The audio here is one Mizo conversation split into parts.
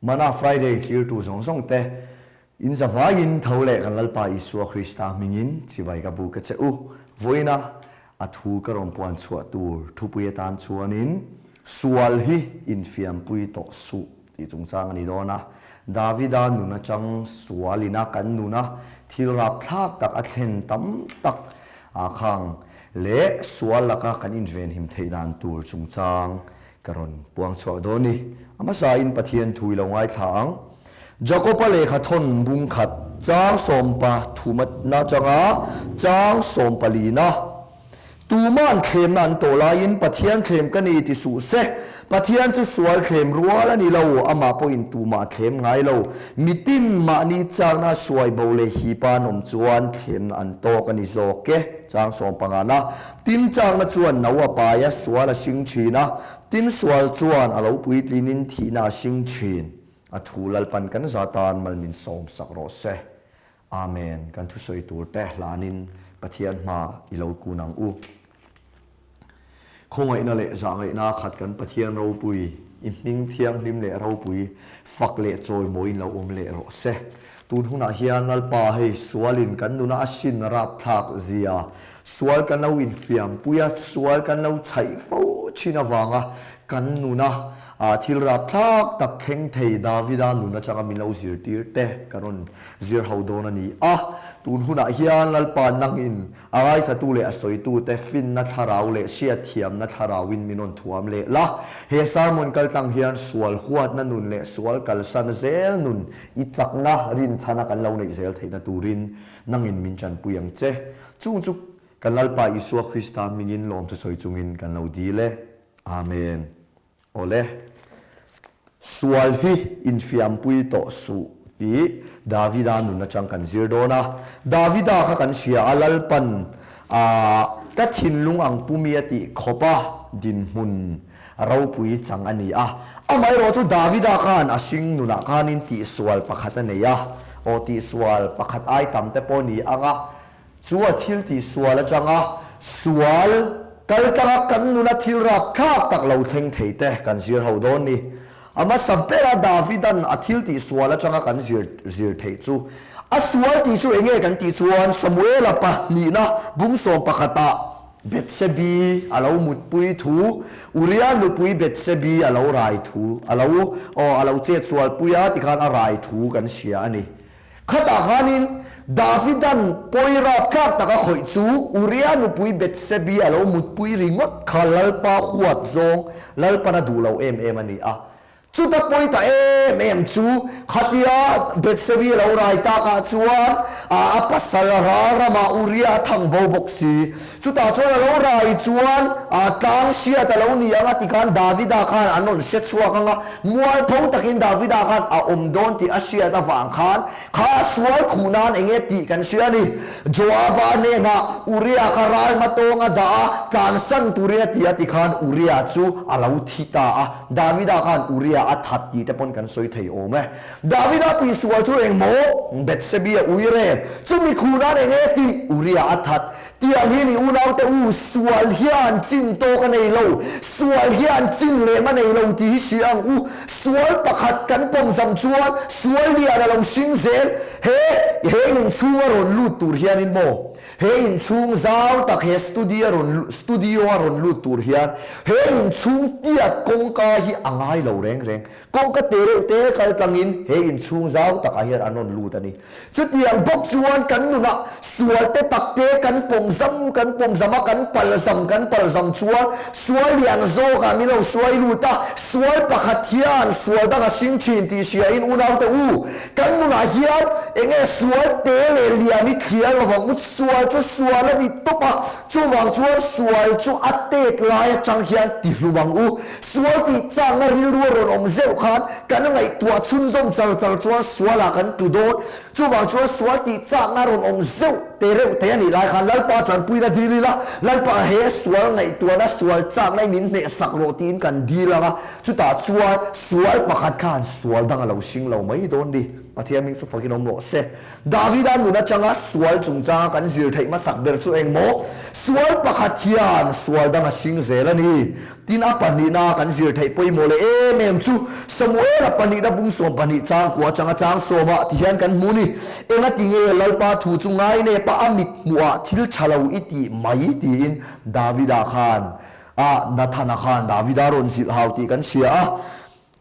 Mana Friday thlirtu zawng zawng te, in zavaiin tho leh kan Lalpa Isua Krista hmingin chibai ka buk a che u. Vawiina a thu ka rawn puan chhuah tur thupui atan chuanin Sual hi infiampui tawh suh tih chungchang a ni dawn a. Davida nun atang sual ina kan nuna thil rapthlak tak a thlen tam tak ah khang leh sual laka kan invenhim theih dan tur chungchang Ka rawn puang chhuak dawn ni. A hmasain Pathian thu i lo ngaithla ang. Jakoba lehkha thawn bung khat chang sawmpa thumatna atanga chang sawmpalina, Tuma'n thlemna an tawh laiin Pathian thlem ka ni ti suh se. Pathian chu sual thlem rual a ni lo, amah pawhin tumah a thlem ngai lo. Mitin mahni chakna hruai bo leh hipa an awm chuan thlemna an tawk a ni zawk e. Chang sawmpangana, Tin chakna chuan no a pai a, sual a hring thin a, tin sual chuan a lo puitlinin thihna a hring thin. A thu Lalpan kan za tan mal min sawm sak rawh se. Amen. Kan thusawi tur te hlanin Pathian hma i lo kun ang u. Khawngaihna leh zahngaihna khat kan Pathian ropui, i hming thianghlim leh ropui fak leh chawimawiin lo awm leh rawh se. Tun hunah hian Lalpa hei sualin kan nuna a hrin rapthlak zia, sual kan lo infiampui a, sual kan lo chhaih fo thin avanga kan nuna thil rapthlak tak thleng thei Davida nun atanga min lo zirtir te kan rawn zir ho dawn a ni a. Tun hunah hian Lalpa nangin A ngaithlatu leh a sawitute finna thlarau leh hriatthiamna thlarauin min rawn thuam leh la. He sermon kaltlang hian sual huatna nun leh sual kalsan zel nun i chakna rinchhana kan lo neih zel theihna turin nangin min tanpui ang che. Chung chu kan Lalpa Isua Krista hmingin lawmthu sawi chungin kan lo dil e. Amen. Awle, sual hi infiampui tawh suh tih Davida nun atang kan zir dawn a. Davida kha kan hria a, Lalpan ka thinlung ang pumi a tih khawp a dinhmun ropui chang a ni a. Amaherawh chu Davida khan a hring nunah khanin tihsual pakhat a nei a, aw tihsual pakhat ai tam te pawh ni ang a, Chu a thil tihsual atanga sual kal tlanga kan nuna thil rapthlak tak lo thleng thei te kan zir ho dawn ni. A hmasa bera Davidan a thil tihsual atanga kan zir zir theih chu a sual tih chu enge kan tih chuan Samuela pahnihna bung sawm pakhatah Bethsebi a lo mutpui thu, Uria nupui Bethsebi a lo rai thu, a lo aw a lo chetsualpui a tikhan a rai thu kan hria a ni. Khatah khanin Davidan pawi rapthlak tak a khawih chu Uria nupui Bethsebi a lo mutpui ringawt kha Lalpa huat zawng Lalpan a duh lo em em a ni a. Chuta pawi ta em em chu khatia Bethsebi a lo rai takah chuan a pasal ral ramah Uria a thang bo bawk si. Chutah chuan a lo rai chuan tlang hriat a lo ni ang a tikhan Davida khan an rawn hre chhuak ang a. Mualpho takin Davida khan a awm dawn tih a hriat avang khan kha sual khuh nan eng nge tih kan hria a ni. Joaba hnenah Uria kha ral hmatawng a dah a, tlansan turin a ti a tikhan Uria chu a lo thi ta a. Davida khan Uria a that tih te pawn kan sawi thei awm e. Davida tihsual chu eng maw? Bethsebi a ui reng. Chumi khuh nan eng nge tih? Uria a that. Tiang hi ni unaute u, sual hian chin tawk a nei lo, sual hian chin lem a nei lo tih hi hria ang u. Sual pakhat kan pawmzam chuan sual lian a lo hring zel. He he inchhung a rawn lut tur hianin maw? He inchhung zau tak he studio a rawn studio a rawn lut tur hian he inchhung tiat kawngka hi a ngai lo reng reng. Kawngka te reuh te kal tlangin he inchhung zau takah hian an rawn lut a ni. Chutiang bawk chuan kan nunah sual te tak te kan pawm zam kan pawm zam a, kan pal zam kan pal zam chuan sual lian zawkah min lo hruai lut a, sual pakhat hian sual dang a hring thin tih hriain unaute u, kan nunah hian eng nge sual te leh lian i thliar lovang u, sual chu sual a ni tawp a, chuvang chuan sual chu a tet lai atang hian ti hlum ang u. Sual tih chakna rilru a rawn awm zeuh khan kan ngaihtuah chhunzawm char char chuan sualah kan tlu dawn. Chuvang chuan sual tih chakna a rawn awm zeuh te reuh te a nih lai khan Lalpa tanpuina dil ila, Lalpa he sual ngaihtuahna sual chakna i min hnehsak rawh tiin kan dil ang a, chutah chuan sual pakhat khan sual dang a lo hring lo mai dawn ni. Pathian hming chu fakin awm rawh se. Davida nun atanga sual chungchanga kan zir theih hmasak ber chu eng maw? Sual pakhat hian sual dang a hring zel a ni. Tin a pahnihna kan zir theih pawimawh leh em em chu Samuela pahnihna bung 12 chang kua atanga chang sawmah ti hian kan hmu ni. Engati nge Lalpa thu chu ngainep a a mit hmuhah thil tha lo i tih mai tiin Davida khan a Nathana khan Davida rawn zilh hau tih kan hria a.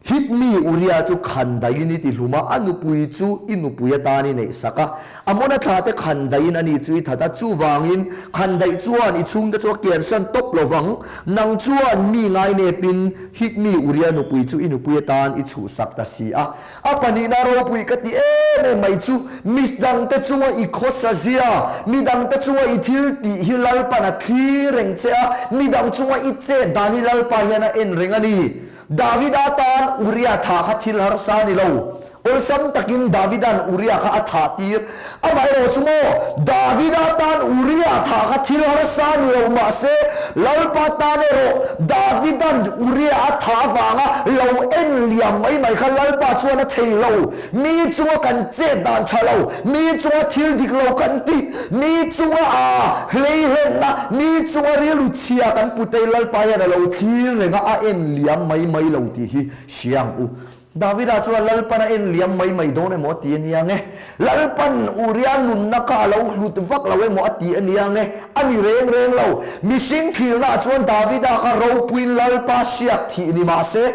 Hit mi Uria chu khandaiin i tihlum a, a nupui chu i nupui atan i neihsak a. Amona thlate khandaiin ani chu i that a, chuvangin khandaih chuan i chhungte chu a kiansan tawp lo vang. Nang chuan mi ngainepin Hit mi Uria nupui chu i nupui atan i chhuhsak ta si a. A pahnihna ropui ka ti em em mai chu, mi dangte chunga i khawsa zia, mi dangte chunga i thil tih hi Lalpan a thlir reng che a, mi dang chunga i chet dan hi Lalpa hian a en reng a ni. Davida tan Uria thah kha thil harsa a ni lo. Awlsam takin Davida'n Uria kha a thah tir. Amaherawh chu maw, Davida tan Uria thah kha thil harsa a ni lo, mahse, Lalpa tan erawh Davida'n Uria a thah avanga lo en liam mai mai kha Lalpa chuan a thei lo. Mi chunga kan chet dan tha lo, mi chunga thil dik lo kan tih, mi chunga a hleihlenna, mi chunga rilru chhia kan putei Lalpa hian a lo thlir reng a, a en liam mai mai lo tih hi hria ang u. Davida chuan Lalpan a en liam mai mai dawn emaw a ti a nia nge? Lalpan Uria nunna kha a lo hlut vak lo emaw a ti a nia nge? A ni reng reng lo. Mihring thlirnaah chuan Davida kha ropuiin Lalpa hriak thih ni mah se,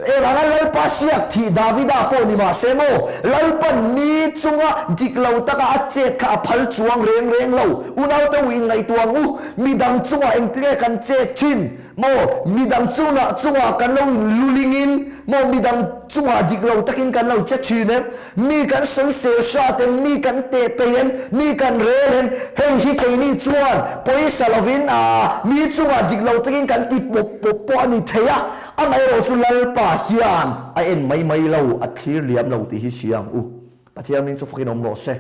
eng anga Lalpa hriak thih Davida pawh ni mah se maw, Lalpan mi chunga dik lo taka a chet kha a phal chuang reng reng lo. Unaute u inngaihtuah ang u, midang chungah engtinge kan chet thin? Maw, midang chungah chungah kan lo inlulingin, maw, midang chungah dik lo takin kan lo che thin em? Mi kan sawisel hrat em? Mi kan teh peih em? Mi kan rel em? Hei hi keini chuan pawisa lovin aa mi chungah dik lo takin kan ti pawp pawp pawh a ni thei a, amaherawh chu Lalpa hian a en mai mai lo, a thlir liam lo tih hi hria ang u. Pathian hming chu fakin awm rawh se.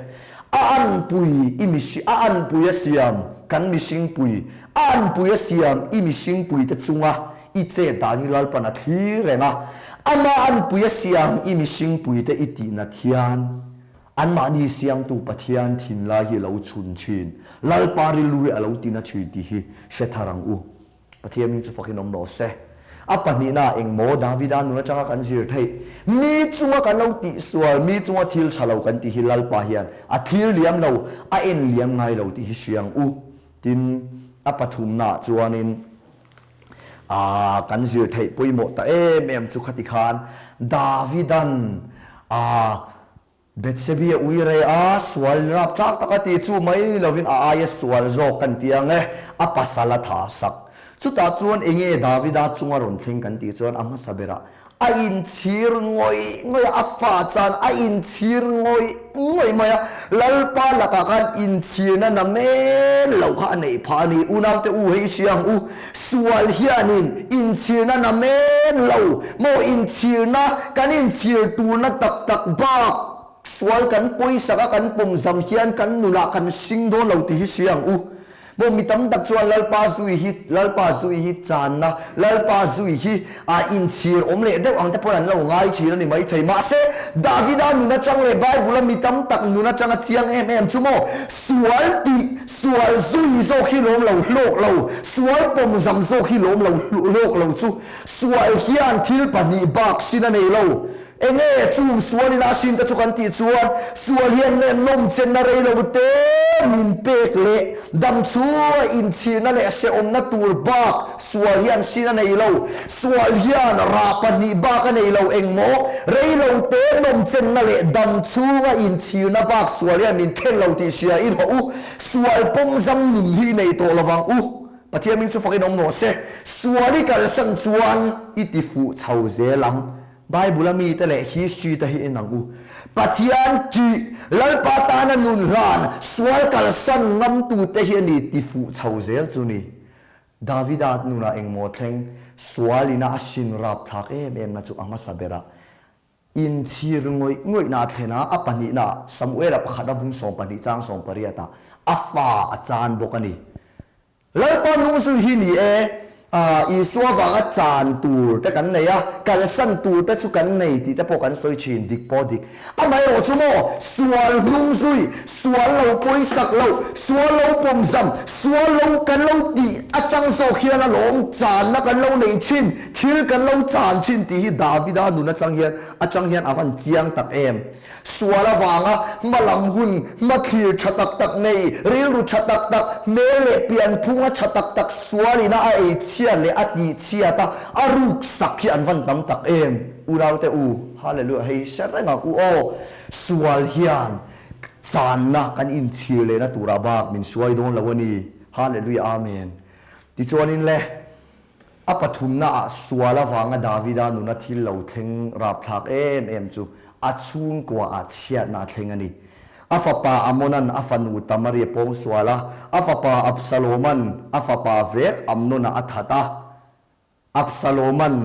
A anpui i mihring, a anpui a siam kan mihringpui, a anpui a siam i mihringpuite chunga i chet dan hi Lalpan a thlir reng a. Ama anpui a siam i mihringpuite i tihnat hian anmahni siamtu Pathian thinlai hi a lo chhun thin, Lalpa rilru hi a lo tina thin tih hi hre thar ang u. Pathian hming chu fakin awm rawh se. A pahnihna eng maw Davida nun atanga kan zir theih? Mi chunga kan lo tihsual, mi chunga thil tha lo kan tih hi Lalpa hian a thlir liam lo, a en liam ngai lo tih hi hria ang u. Tin, a pathumnaah chuanin aa kan zir theih pawimawh ta em em chu khati khan Davidan aa Bethsebi a ui reh a, sual rap tlak tak a ti chu mai lovin a aia sual zawk kan ti ang e, a pasal a tha sak. Chutah chuan enge Davida chunga rawn thleng kan tih chuan a hmasa berah a inchhir ngawih ngawih a, a fa chuan a inchhir ngawih ngawih mai a, Lalpa lakah khan inchhirna na men loh kha a neih phah a ni. Unaute u hei hria ang u, Sual hianin inchhirna na men lo maw inchhirna kan inchhir turna tak tak bak sual kan pawisak a kan pawmzam hian kan nunah kan hring dawn lo tih hi hria ang u. Maw mi tam tak chuan Lalpa zui hi Lalpa zui hi channa Lalpa zui hi a inchhir awm leh deuh ang te pawn an lo ngai thin a ni maithei. Mahse Davida nun atang leh Bible a mi tam tak nun atanga chiang em em chu maw sual tih Sual zui zawk hi lawm lo hlawk lo, sual pawm zam zawk hi lawm lo hlawk lo chu sual hian thil pahnih bak hrin a nei lo. Enge chung sual ina a hrin te chu kan tih chuan sual hian nge nawm chenna rei lo te min pek leh dam chhunga inchhirna leh hrehawmna tur bak sual hian hrin a nei lo. Sual hian rah pahnih bak a nei lo engmaw rei lo te nawm chenna leh dam chhunga inchhirna bak sual hian min thlen lo tih hria in hawh u. Sual pawm zam nun hi i nei tawh lo vang u. Pathian hming chu fakin awm rawh se. Sual i kalsan chuan i ti fuh chho zel ang. Bible a mite leh history te hi en ang u. Pathian ṭih, Lalpa tana nun hlan, sual kalsan ngamtute hi a ni ti fuh chho zel chu ni. Davida nunah engmaw thleng sual ina a hrin rapthlak em em na chu a hmasa berah inchhir ngawih ngawihna a thlen a, a pahnihnaah Samuela pakhat a bung 12 chang 18 ah a fa a chan bawk a ni. Lalpa nung zui hi ni e. Isua vanga chan tur te kan nei a, kalsan tur te chu kan nei tih te pawh kan sawi thin, dik pawh dik. Amaherawh chu maw, sual hnung zui, sual lo pawisak loh, sual lo pawmzam, sual lo kan lo tih atang zawk hian alawm channa kan lo neih thin, thil kan lo chan thin tih hi Davida nun atang hian atang hian a van chiang tak em. Sual avanga hma lam hun, hma thlir tha tak tak nei, rilru tha tak tak, hmel leh pianphunga tha tak tak sualina a ei chhiat leh a tih chhiat a, a ruk sak hi an van tam tak em? Unaute u, Hallelujah, hei hre reng ang u aw, sual hian channa kan inchhir lehna turah bak min hruai dawn lo a ni. Hallelujah, Amen. Tichuanin le. A pathumnaah sual avanga Davida nuna thil lo thleng rapthlak em em chu a chhungkuaah chhiatna a thleng a ni. A fapa Amonan a fanu Tamari a pawng sual a, a fapa Absaloman a fapa vek Amnona a that a. Absaloman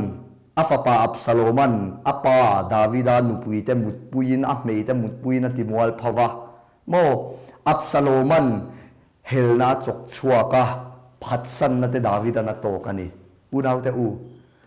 a fapa Absaloman a pa Davida nupuite mutpuiin a hmeite mutpuiin a timual pho va. Maw? Absaloman Helna a chawk chhuak a, phatsanna te Davidan a tawk a ni. Unaute u,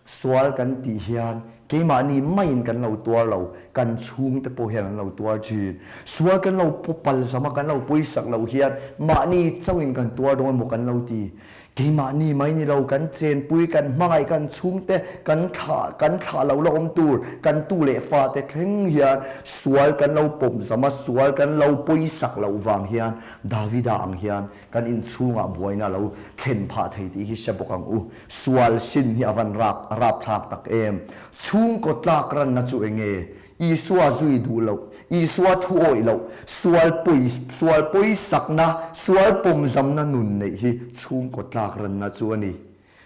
sual kan tih hian keimahni maiin kan lo tuar lo, kan chhungte pawh hian an lo tuar thin. Sual kan lo pal zam a, kan lo pawisak loh hian mahni chauhin kan tuar dawn emaw kan lo ti. Keimahni mai ni lo, kan chenpui, kan hmangaih, kan chhungte, kan thlah, kan thlah lo la awm tur, kan tu leh fate thleng hian sual kan lo pawm zam a, sual kan lo pawisak loh vang hian Davida ang hian kan inchhungah buaina lo thlen phah thei tih hi hre bawk ang u. Sual sin hi a van rap rapthlak tak em. Chhungkaw tlak ranna chu eng nge? Isua zui duh loh, Isua thu awih loh, sual pawi sual pawisakna, sual pawmzamna nun neih hi chhungkaw tlak ranna chu a ni.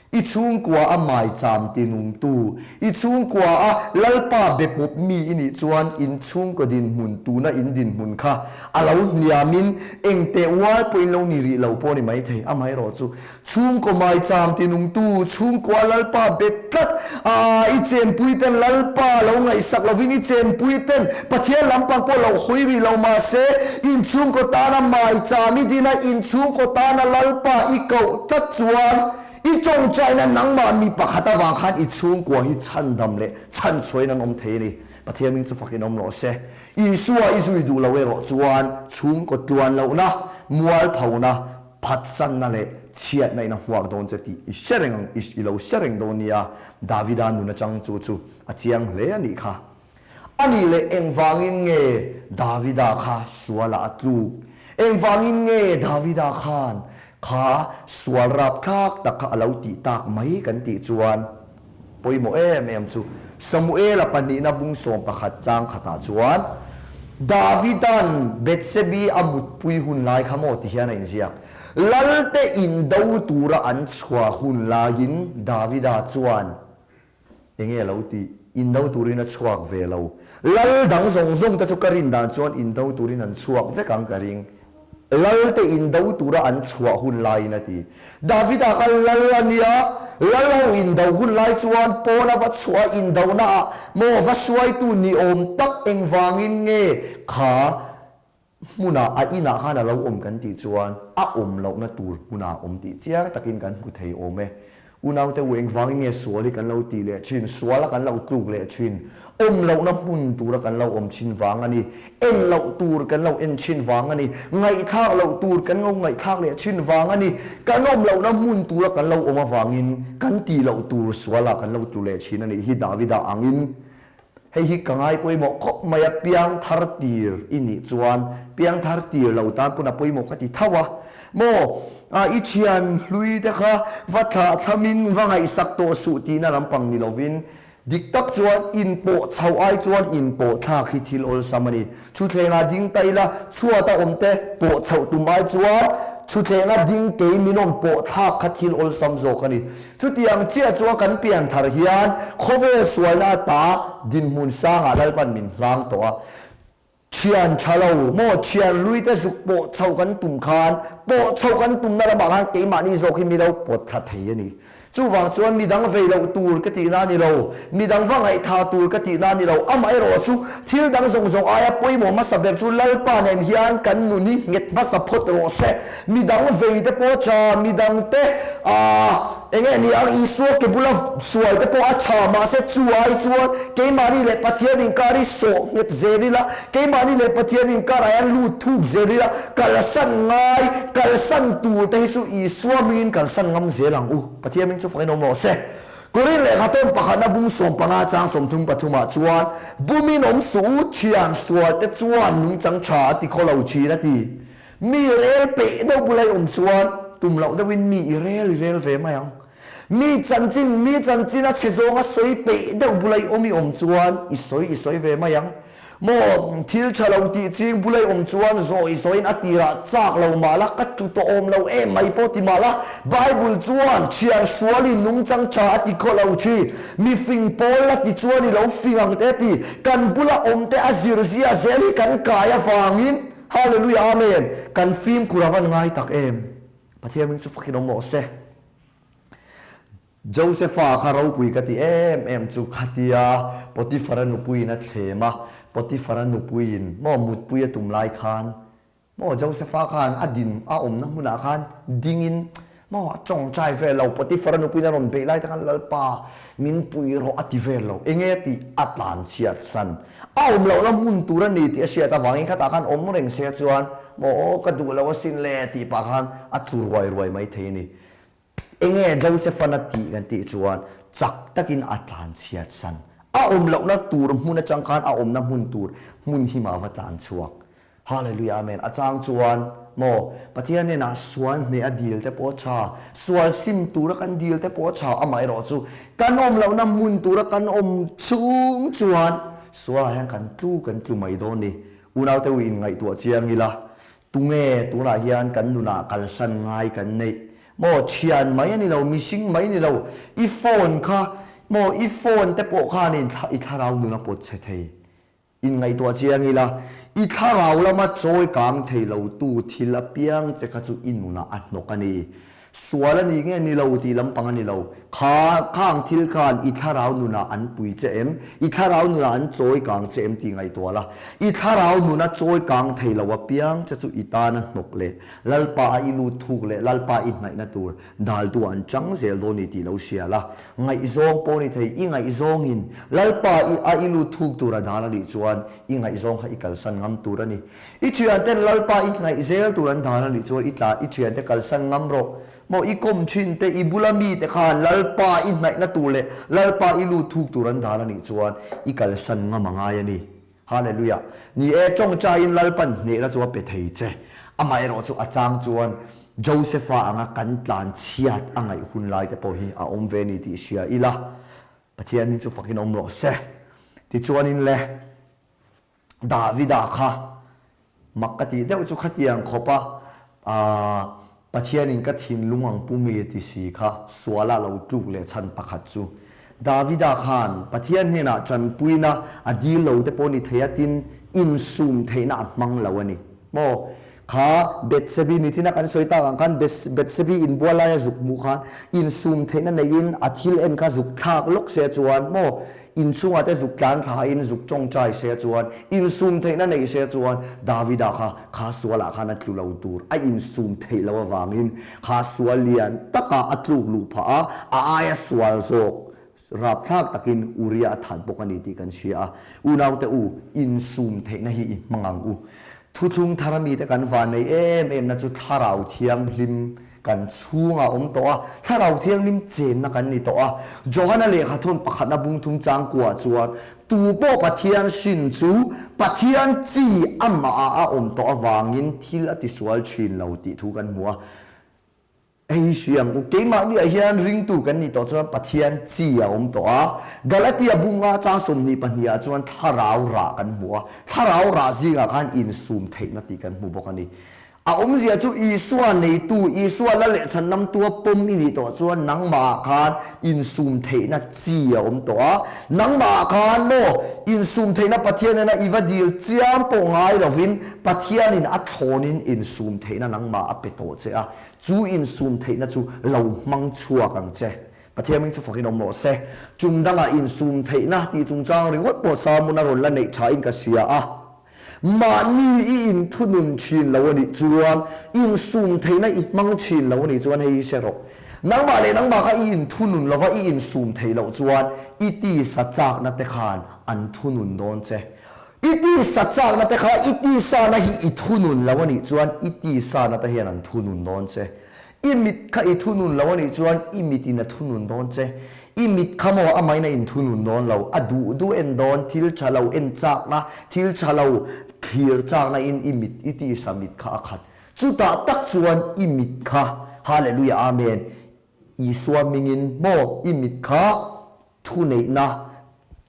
I chhungkua a maicham tinungtu, i chhungkua a Lalpa be pawp mi i nih chuan in chhungkaw dinhmun tuna in dinhmun kha a lo hniamin eng teh ual pawhin lo ni rih lo pawh ni maithei. Amaherawh chu chhungkaw maicham tinungtu, chhungkua Lalpa be tlat a, i chenpui ten Lalpa lo ngaihsak lovin i chenpui ten Pathian lampang pawh lo hawi rih lo mahse in chhungkaw tana maicham i din a, in chhungkaw tana Lalpa i koh tlat chuan I tawngtaina nangmah mi pakhat avang khan i chhungkua hi chhandam leh chhanchhuain an awm thei a ni. Pathian hming chu fakin awm rawh se. Isua i zui duh lo erawh chuan chhungkaw tluan lohna, mualphona, phatsanna leh chhiatna in a hmuak dawn che tih i hre reng ang, i lo hre reng dawn nia. Davida nun atang chu chu a chiang hle a nih kha. A nih leh engvangin nge Davida kha sualah a tluk? Engvangin nge Davida khan kha sual rapthlak tak kha a lo tih tak mai kan tih chuan pawimawh em em chu Samuela pahnihna bung 11 chang khatah chuan Davidan Bethsebi a mutpui hun lai kha maw ti hian a inziak. Lalte indo tura an chhuah hun laiin Davida chuan Enge a lo tih? Indo turin a chhuak ve lo. Lal dang zawng zawng te chu ka rin dan chuan indo turin an chhuak vek ang ka ring. Lal te indo tura an chhuah hun laiin a ti. Davida kha lal a nia, lal ho indo hun lai chuan pawn a va chhuah a indona ah maw va hruaitu ni awm tak engvangin nge kha hmunah a inah khan a lo awm kan tih chuan a awm lohna tur hmunah a awm tih chiang takin kan hmu thei awm e. Unaute u engvangin nge sual hi kan lo tih leh thin, suala kan lo tluk leh thin, awm lohna hmun tura kan lo awm thin vang a ni, en loh tur kan lo en thin vang a ni, ngaihthlak loh tur kan lo ngaihthlak leh thin vang a ni, kan awm lohna hmun tura kan lo awm avangin kan tih loh tur sualah kan lo tlu leh thin a nih hi Davida angin Hei hi ka ngai pawimawh khawp mai a, piangthar tir i nih chuan piangthar tir lo tan pawn a pawimawh ka ti tho a. Maw, i thian hlui te kha va thlah thlamin va ngaihsak tawh suh tihna lampang ni lovin, dik tak chuan inpawh chhoh ai chuan inpawh thlak hi thil awlsam a ni. Thutthlengah ding ta ila, chhuata awm te pawh chhoh tum ai chuan thutthlengah ding kei min awm pawh thlak kha thil awlsam zawk a ni. Chutiang chiah chuan kan pian thar hian khawvel sualna ata dinhmun sangah Lalpan min hlang tawh a. Thian tha lo maw thian hlui te zuk pawh chhoh kan tum khan pawh chhoh kan tumna lamah khan keimahni zawk hi mi lo pawt thla thei a ni. Chuvang chuan midang vei loh tur ka tihna a ni lo, midang va ngaihtha tur ka tihna a ni lo. Amaherawh chu thil dang zawng zawng aia pawimawh hmasa ber chu Lalpa nen hian kan nun hi nghet hmasa phawt rawh se. Midang vei te pawh tha, midang te aah. Enge ni ang Isua ke bula sual te pawh a tha, mahse chu ai chuan keimahni leh Pathian inkar hi sawh nghet zel ila, keimahni leh Pathian inkar ah hian lut thuk zel ila, kalsan ngai, kalsan tur te hi chu Isua hmingin kalsan ngam zel ang u. Pathian hming chu fakin awm rawh se. Korin lehkha tawn pakhatna bung 15 chang 33 ah chuan, Bumin awm suh u, thian sual te chuan nungchang tha a ti khaw lo thin a ti. Mi rel peih deuh bula i awm chuan tum loh deuhin mi i rel i rel ve mai ang. Mi chanchin, mi chanchin a chhe zawnga sawi peih deuh bula i awm i awm chuan i sawi i sawi ve mai ang. Maw, thil tha lo tih ching bula i awm chuan zawi zawiin a tirah chak lo mah la, ka tlu tawh awm lo em mai pawh ti mah la, Bible chuan thian sualin nungchang tha a ti khaw lo thin. Mi fing pawl la ti chuan i lo fing ang te a ti. Kan bula awm te a zir zia zel hi kan kai avangin, Hallelujah Amen kan fimkhur a van ngai tak em Pathian hming chu fakin awm rawh se Josepha kha ropui ka ti em em chu khatia Potiphara nupuiin a thlem a Potiphara nupuiin maw mutpui a tum lai khan maw Josepha khan a din a awmna hmunah khan dingin Maw a tawngtai vel lo, Potiphar-a nupuiin a rawn beih lai te khan Lalpa min pui rawh a ti vel lo. Enge a tih? A tlan chhiat san. A awm lohna hmun tur a ni tih a hriat avangin khatah khan awm reng se chuan maw aw ka duh lo asin le tih pah khan a tlu ruai ruai mai thei a ni. Enge Joseph-an a tih kan tih chuan chak takin a tlan chhiat san. A awm lohna tur hmun atang khan a awmna hmun tur hmun himah a va tlan chhuak. Hallelujah Amen A chang chuan maw Pathian hnenah sual hneh a dil te pawh a tha, sual sim tura kan dil te pawh a tha, amaherawh chu kan awm lohna hmun tura kan awm chhung chuan sualah hian kan tlu kan tlu mai dawn ni. Unaute u inngaihtuah chiang ila, tunge tunah hian kan nunah kalsan ngai kan neih? Maw thian mai a ni lo, mihring mai ni lo, i phone kha maw i phone te pawh khanin i thlarau nun a pawt chhe thei. Inngaihtuah chiang ila, i thlarau lama chawi kang thei lotu thil apiang che kha chu i nunah a hnawk a ni. Sual a ni nge ni lo tih lampang a ni lo. Kha khang thil khan i thlarau nunah an pui che em? I thlarau nunah an chawi kang che em tih ngaihtuah la. I thlarau nuna chawi kang thei lo apiang che chu i tana hnawk leh Lalpa a i lut thuk leh Lalpa i hnaihna tur Daltu an chang zel dawn ni tih lo hria la, ngaihzawng pawh ni thei, i ngaihzawngin Lalpa i a i lut thuk tur a dal a nih chuan i ngaihzawng kha i kalsan ngam tur a ni. I thianten Lalpa i hnaih zel tur an dal a nih chuan i tla i thiante kalsan ngam rawh. Maw i kawm thin te, i bula mite khan Lalpa i hnaihna tur leh Lalpa i lut thuk tur an dal a nih chuan i kalsan ngam a ngai a ni. Hallelujah! Ni e, tawngtaiin Lalpan hnehna chu a pe thei che. Amaherawh chu a chang chuan Josepha anga kan tlan chhiat a ngaih hun lai te pawh hi a awm ve ni tih hria ila, Pathianin chu fakin awm rawh se. Tichuanin le, Davida kha Mak ka tih deuh chu khatiang khawp a, aah, Pathianin ka thinlung ang pu mi ti si kha sualah lo tluk leh chhan pakhat chu. Davida khan Pathian hnenah tanpuina a dil lo te pawh ni thei a tin insum theihna a hmang lo a ni. Maw? Kha Bethsebi nichina kan sawi tak ang khan Bethsebi inbual laia zuk hmuh khan insum theihna neiin a thil en kha zuk thlak lawk se chuan maw Inchhungah te zuk tlan thlain zuk tawngtai se chuan, insum theihna neih se chuan Davida kha kha sualah khan a tlu lo tur, a insum theih loh avangin kha sual lian takah a tluk luh phah a, a aia sual zawk rapthlak takin Uria a that bawk a ni tih kan hria a. Unaute u, insum theihna hi i hmang ang u. Thuthlung thara mite kan van nei em emna chu Thlarau Thianghlim kan chhungah awm tawh a, Thlarau Thianghlim chenna kan ni tawh a. Johana lehkha thawn pakhatna bung thum changkuah chuan, Tu pawh Pathian hrin chu Pathian chi amahah a awm tawh avangin thil a tisual thin lo tih thu kan hmu a. Hei hriang u, keimahniah hian ringtu kan nih tawh chuan Pathian chi a awm tawh a. Galatia bunga chang 22 ah chuan Thlarau rah kan hmu a, Thlarau rah zingah khan insum theihna tih kan hmu bawk a ni. A awmzia chu Isua neitu, Isua la leh chhandamtua pawm i nih tawh chuan nangmahah khan insum theihna chi a awm tawh a. Nangmahah khan maw insum theihna Pathian nena i va dil chiam pawh ngai lovin Pathianin a thlawnin insum theihna nangmah a pe tawh che a. Chu insum theihna chu lo hmang chhuak ang che. Pathian hming chu fakin awm rawh se. Chung dangah insum theihna tih chungchang ringawt pawh sermon a rawn la neih thain ka hria a. Mahni i inthunun thin lo a nih chuan, insum theihna i hmang thin lo a nih chuan hei hi hre rawh. Nangmah leh nangmah kha i inthunun lova i insum theih loh chuan i tisa chakna te khan an thunun dawn che. I tisa chakna te kha i tisana hi i thunun lo a nih chuan i tisana te hian an thunun dawn che. I mit kha i thunun lo a nih chuan i mitin a thunun dawn che. I mit kha maw amahin a inthunun dawn lo, a duh duh en dawn, thil tha lo en chakna, thil tha lo thlir chakna in i mit, i tisa mit kha a khat. Chutah tak chuan i mit kha, Hallelujah Amen, Isua hmingin maw i mit kha thuneihna,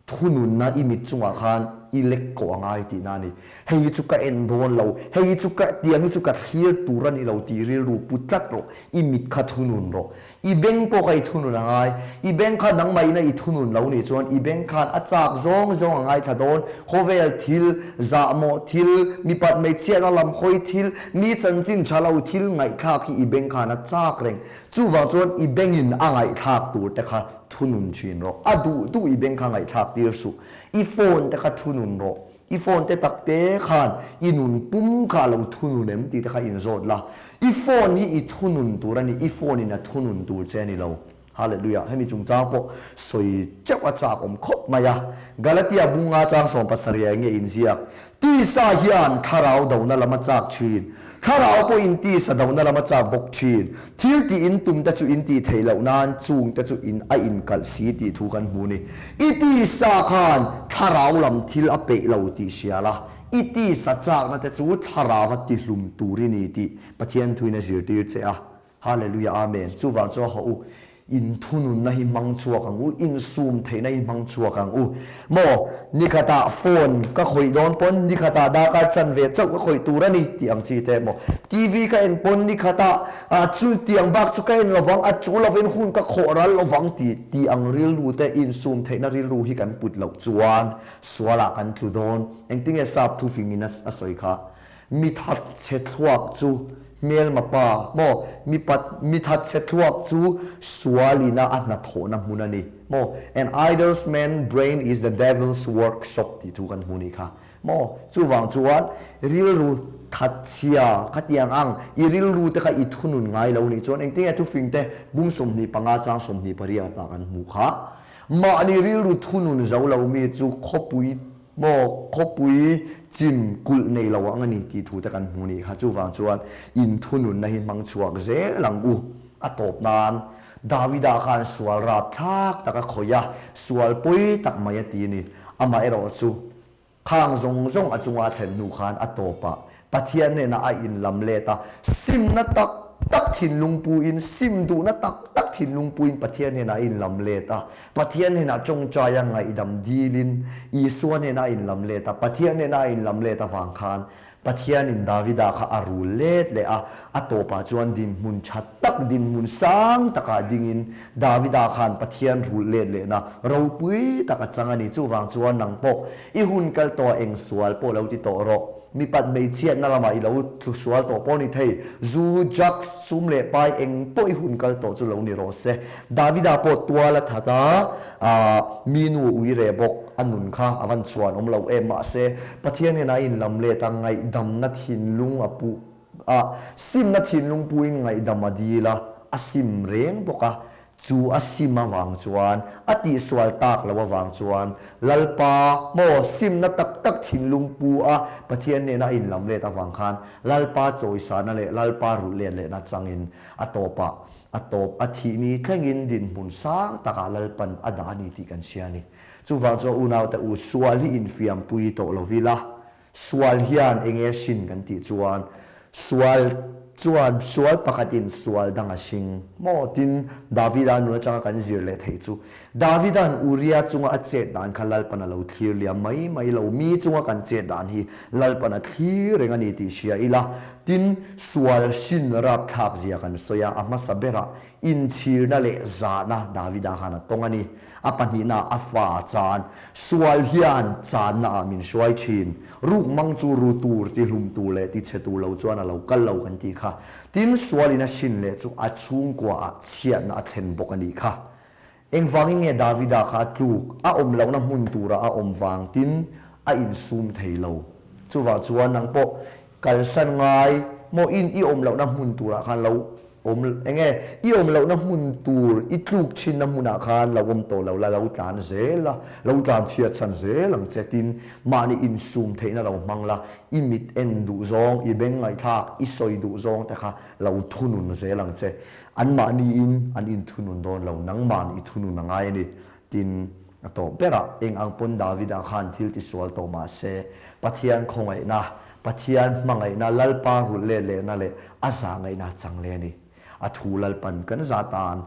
thununna i mit chungah khan i lek kawh a ngai tihna a ni. Hei hi chu ka en dawn lo, hei hi chu ka, tiang hi chu ka thlir tur a ni lo tih rilru pu tlat rawh, i mit kha thunun rawh. I beng pawh kha i thunun a ngai. I beng kha nangmahin a i thunun lo nih chuan i beng khan a chak zawng zawng a ngaithla dawn. Khawvel thil, zahmawh thil, mipat hmeichhiatna lam hawi thil, mi chanchin tha lo thil ngaihthlak hi i beng khan a chak reng. Chuvang chuan i bengin a ngaihthlak tur te kha thunun thin rawh. A duh duh i beng kha ngaihthlak tir suh. I phone te kha thunun rawh. I phone te tak te khan i nun pum kha a lo thunun em tih te kha inzawt la. I phone hi i thunun tur a ni, i phone in a thunun tur che a ni lo. Hallelujah! Hemi chungchang pawh sawi teuh a chak awm khawp mai a. Galatia bunga chang 17 enge inziak? Tisa hian thlarau dona lam a chak thin. Thlarau pawhin tisa dona lam a chak bawk thin. Thil tih in tum te chu in tih theih loh nan chung te chu in a inkalh si tih thu kan hmu ni. I tisa khan thlarau lam thil a peih lo tih hria la, i tisa chakna te chu thlarau a tihlum tur i ni tih Pathian thuin a zirtir che a. Hallelujah Amen. Chuvang chuan haw u, inthununna hi hmang chhuak ang u, insum theihna hi hmang chhuak ang u. Maw, nikhatah phone ka khawih dawn pawn nikhatah darkar chanve chauh ka khawih tur a ni tih ang chi te maw. TV ka en pawn nikhatah chu tiang bak chu ka en lovang, a chu lovin hun ka khawh ral lovang tih tih ang rilru te, insum theihna rilru hi kan put loh chuan sualah kan tlu dawn. Engtinge sap thufingin a sawi kha? Mi that chhe thluak chu hmelma pa maw? Mi pat mi that chhe thluak chu sual ina a hnathawhna hmun a ni maw? An idle man brain is the devil's workshop tih thu kan hmu nih kha maw? Chuvang chuan rilru that chhia khatiang ang i rilru te kha i thunun ngai lo nih chuan engtinge thufing te bung 25 chang 28 ah kan hmuh kha mahni rilru thunun zo lo mi chu khawpui Maw khawpui chim kulh nei lo ang a ni tih thu te kan hmu nih kha. Chuvang chuan inthununna hi hmang chhuak zel ang u. A tawp nan Davida khan sual rapthlak tak a khawih a, sual pawi tak mai a ti a ni. Amaherawh chu khang zawng zawng a chunga a thlen hnu khan a tawpah Pathian hnenah a inlam let a, simna tak tak thinlung puin, sim duhna tak tak thinlung puin Pathian hnenah a inlam let a. Pathian hnenah tawngtaia ngaihdam dilin Isua hnenah a inlam let a. Pathian hnenah a inlam let avang khan Pathianin Davida kha a rul let leh a, a tawpah chuan dinhmun tha tak, dinhmun sang takah dingin Davida khan Pathian rul let lehna ropui tak a chang a ni. Chuvang chuan nang pawh i hun kal tawh a eng sual pawh lo ti tawh rawh. Mipat hmeichhiatna lamah i lo tlu sual tawh pawh ni thei. Zu, drugs, sum leh pai eng pawh i hun kal tawh chu lo ni rawh se. Davida pawh tual a that a, aah mi nu ui reh bawk a nun kha a van chhuan awm lo em. Mahse, Pathian hian a inlam let a, ngaihdamna thinlung a pu a, simna thinlung puin ngaihdam a dil a, a sim reng bawk a. Chu a sim avang chuan, a tihsual tak lo avang chuan, Lalpa, maw, simna tak tak thinlung pu a Pathian nena a inlam let avang khan Lalpa chawisana leh Lalpa rulh let lehna changin a tawpah a tawp a thih ni thlengin dinhmun sang takah Lalpan a dah a ni tih kan hria a ni. Chuvang chuan unaute u, sual hi infiampui tawh lo ila, Sual hian eng nge hrin kan tih chuan sual chuan sual pakhatin sual dang a hring maw? Tin, Davida nun atanga kan zir leh theih chu Davida'n Uria chunga a chet dan kha Lalpan a lo thlir liam mai mai lo, mi chunga kan chet dan hi Lalpan a thlir reng a ni tih hria ila. Tin, sual hrin rapthlak zia kan sawi a, a hmasa berah Inchhirna leh zahna Davida khan a tawng a ni. A pahnihna a fa chan. Sual hian channa ah min hruai thin. Ruk mang chu ru tur, ti hlum tur leh ti chhe tur lo chuan a lo kal lo kan tih kha. Tin, sualin a hrin leh chu a chhungkua ah chhiatna a thlen bawk a nih kha. Engvangin nge Davida kha a tluk? A awm lohna hmun turah a awm vang tin a insum thei lo. Chuvang chuan nang pawh kalsan ngai maw in i awm lohna hmun turah khan lo awm eng nge i awm lohna hmun tur i tluk thinna hmunah khan lo awm tawh lo la, lo tlan zel la, lo tlan chhiat chhan zel ang che tin mahni insum theihna lo hmang la, i mit en duh zawng, i beng ngaihthlak, i sawi duh zawng te kha lo thunun zel ang che. Anmahniin an inthunun dawn lo, nangman i thunun a ngai a ni. Tin, a tawp berah eng ang pawn Davida khan thil tisual tawh mah se, Pathian khawngaihna, Pathian hmangaihna, Lalpa rulh let lehna leh a zahngaihna a chang leh a ni. A thu Lalpan kan za tan.